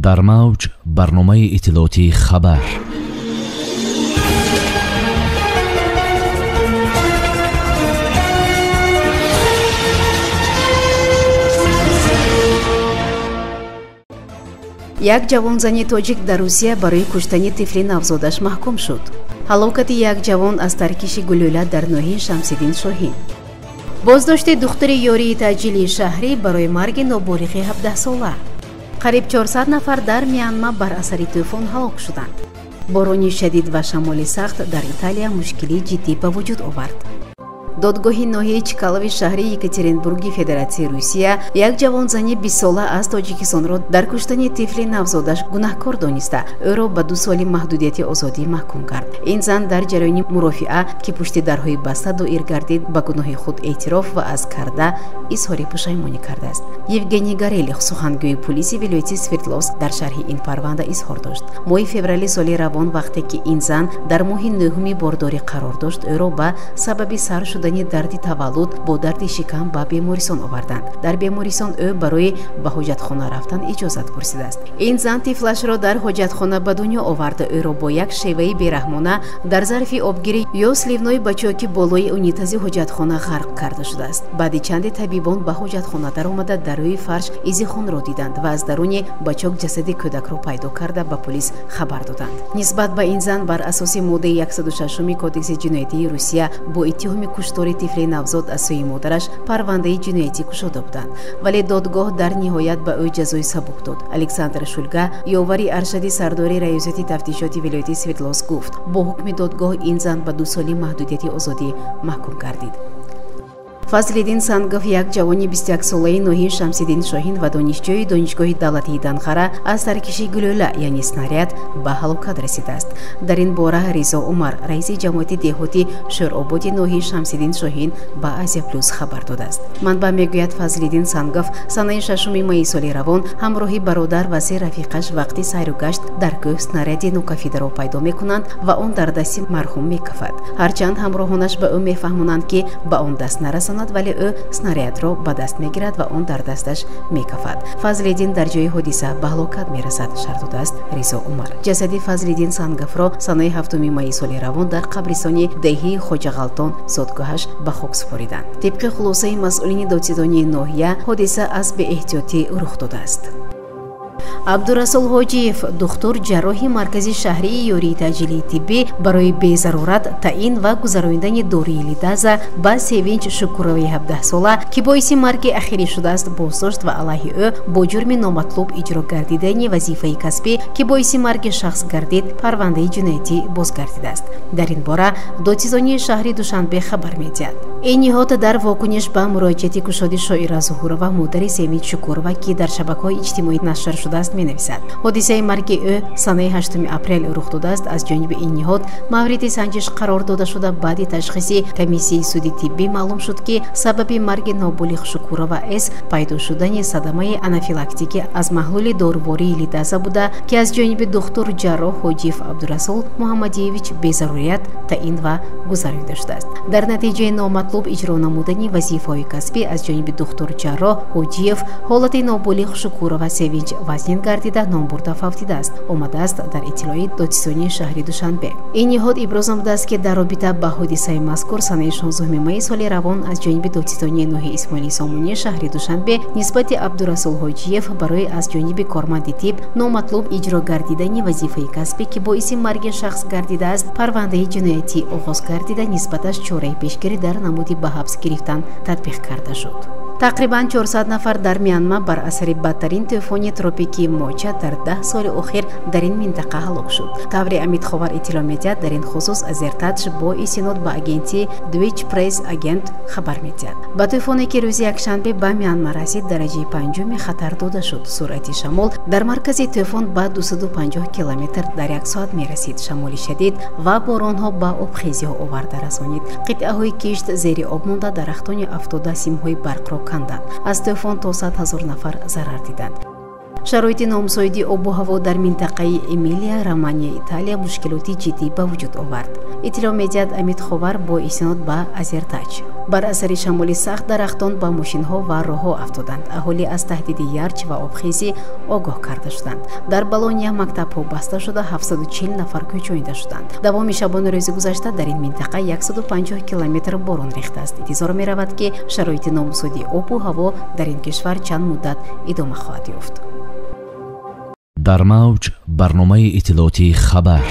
Дар мавҷ барномаи иттилоотии хабар. Як ҷавонзани тоҷик дар Русия барои куштани тифли навзодаш маҳкум шуд. Ҳалокати як ҷавон аз таркиши гулӯла дар ноҳияи Шамсиддин Шоҳин. Боздошти духтури ёрии таъҷилии шаҳрӣ барои марги ноболиғи 17-сола. Қариб 400 нафар дар Мянма бар асари тӯфон ҳалок шуданд. Борони шадид ва шамоли сахт дар Италия мушкилии ҷиддӣ ба вуҷуд овард. Додгоҳи ноҳияи Чкалови шаҳри Екатеринбурги Федератсияи Русия як ҷавонзани 20-сола аз Тоҷикистонро дар куштани тифли навзодаш гунаҳкор дониста, ӯро ба 2 соли маҳдудияти озодӣ маҳкум кард. Ин зан дар ҷараёни мурофиа, ки пушти дарҳои баста доир гардид, ба гуноҳи худ эътироф ва аз карда изҳори пушаймонӣ кардааст. Евгений Горелих, сухангӯи пулиси вилояти Свердловск, дар шарҳи ин парванда изҳор дошт. Моҳи феврали соли равон, вақте ки ин зан дар моҳи нӯҳуми бордорӣ қарор дошт, ӯро ба сабаби сар шудани дарди таваллуд бо дарди шикам ба бемористон оварданд. Дар бемористон ӯ барои ба ҳоҷатхона рафтан иҷозат пурсидааст. Ин зан тифлашро дар ҳоҷатхона ба дунё оварда, ӯро бо як шеваи бераҳмона дар зарфи обгирӣ ё сливной бачоки болои унитази ҳоҷатхона ғарқ карда шудааст. Баъди чанде табибон ба ҳоҷатхона даромада, дар рӯи фарш изи хунро диданд ва аз даруни бачок ҷасади кӯдакро пайдо карда ба полис хабар доданд. Нисбат ба ин зан бар асоси моддаи 106 Кодекси ҷиноятии Русия бо иттиҳоми куштори тифли навзод аз сӯи модараш парвандаи ҷиноятӣ кушода буданд, вале додгоҳ дар ниҳоят ба ӯ ҷазои сабук дод. Александр Шульга, ёвари аршади сардори раёсати тафтишоти вилояти Свердловск, гуфт бо ҳукми додгоҳ ин зан ба 2 соли маҳдудияти озодӣ маҳкум гардид. Фазлиддин Сангов, як ҷавони 21-солаи ноҳияи Шамсиддин Шоҳин ва донишҷӯи Донишгоҳи давлатии Данғара, аз таркиши гулӯла, яъне снаряд, ба ҳалокат расидааст. Дар ин бора Ризо Умар, раиси ҷамоати деҳоти Шӯрободи ноҳияи Шамсиддин Шоҳин, ба Азия Плюс хабар додааст. Манбаъ мегӯяд, Фазлиддин Сангов санаи 6 майи соли равон ҳамроҳи бародар ва се рафиқаш вақти сайру гашт дар кӯҳ снаряди нокафидаро пайдо мекунанд ва он дар дасти марҳум мекафад. Ҳарчанд ҳамроҳонаш ба ӯ мефаҳмонанд, ки ба он даст нарасонад, вале ӯ снарядро ба даст мегирад ва он дар дасташ мекафад. Фазлиддин дар ҷои ҳодиса ба ҳалокат мерасад, шарҳ додааст Ризо Умар. Ҷасади Фазлиддин Санговро санаи 7 майи соли равон дар қабристони деҳии Хоҷағалтон зодгоҳаш ба хок супориданд. Тибқи хулосаи масъулини додситонии ноҳия, ҳодиса аз беэҳтиётӣ рух додааст. Абдурасул Ҳоҷиев, духтур ҷарроҳи маркази шаҳрии ёрии таъҷилии тиббӣ, барои безарурат таъин ва гузаронидани дории лидаза ба Севинч Шукурови 17-сола, ки боиси марги ахирӣ шудааст, боздошт ва алайҳи ӯ бо ҷурми номатлуб иҷро гардидани вазифаи касбӣ, ки боиси марги шахс гардид, парвандаи ҷиноятӣ бозгардидааст. Дар ин бора додситонии шаҳри Душанбе хабар медиҳад. Ин ниҳод дар вокуниш ба муроҷиати кушоди Шоира Зуҳурова, модари Севинч Шукурова, ки дар шабакаҳои иҷтимоӣ нашр шудааст, менависад. Ҳодисаи марги ӯ санаи 8 апрел рух додааст. Аз ҷониби ин ниҳод мавриди санҷиш қарор дода шуда, баъди ташхиси комиссияи суди тиббӣ маълум шуд, ки сабаби марги ноболиғ Шукурова С пайдо шудани садамаи анафилактикӣ аз маҳлули дорувории лидаза буда, ки аз ҷониби духтур ҷарроҳ Ҳоҷиев Абдурасул Муҳаммадиевич безарурият таъин ва гузаронида шудааст. Дар натиҷаи номатлуб иҷро намудани вазифаҳои касбӣ аз ҷониби духтур ҷарроҳ Ҳоҷиев ҳолати ноболиғ Шукурова Севинч вазнин гардида, номбурда фавтидааст, омадааст дар иттилои додситонии шаҳри Душанбе. Ин ниҳод иброз намудааст, ки дар робита ба ҳодисаи мазкур санаи 16 майи соли равон аз ҷониби додситонии ноҳияи Исмоили Сомонии шаҳри Душанбе нисбати Абдурасул Ҳоҷиев барои аз ҷониби корманди тиб номатлуб иҷро гардидани вазифаи касбӣ, ки боиси марги шахс гардидааст, парвандаи ҷиноятӣ оғоз гардида, нисбаташ чораи пешгирӣ дар намуди ба ҳабс гирифтан татбиқ карда шуд. Тақрибан 400 нафар дар Мянма бар асари бадтарин тӯфони тропикии Моча дар 10 соли охир дар ин минтақа ҳалок шуд. Тавре Амидховар иттилоъ медиҳад, дар ин хусус Азертадж бо истинод ба агентии Deutsche Press Agent хабар медиҳад. Ба тӯфоне, ки рӯзи якшанбе ба Мянма расид, дараҷаи 5 хатар дода шуд. Суръати шамол дар маркази тӯфон ба 250 километр дар як соат мерасид. Шамоли шадид ва боронҳо ба обхезиҳо оварда расонид. Қитъаҳои кишт зери об монда, дарахтони афтода симҳои барқро канданд. Аз тӯфон то 100 000 нафар зарар диданд. Шароити номусоиди обу ҳаво дар минтақаи Эмилия, Романия, Италия мушкилоти ҷиддӣ ба вуҷуд овард. Иттилоъ медиҳад Амид Ховар бо истинод ба Азертаҷ. Бар асари шамоли сахт дарахтон ба мошинҳо ва роҳҳо афтоданд. Аҳолӣ аз таҳдиди ярч ва обхезӣ огоҳ карда шуданд. Дар Болония мактабҳо баста шуда, 740 нафар кӯчонида шуданд. Давоми шабону рӯзи гузашта дар ин минтақа 150 километр борон рехтааст. Интизор меравад, ки шароити номусоиди обу ҳаво дар ин кишвар чанд муддат идома хоҳад ёфт. Дар мавҷ барномаи иттилоотии «Хабар».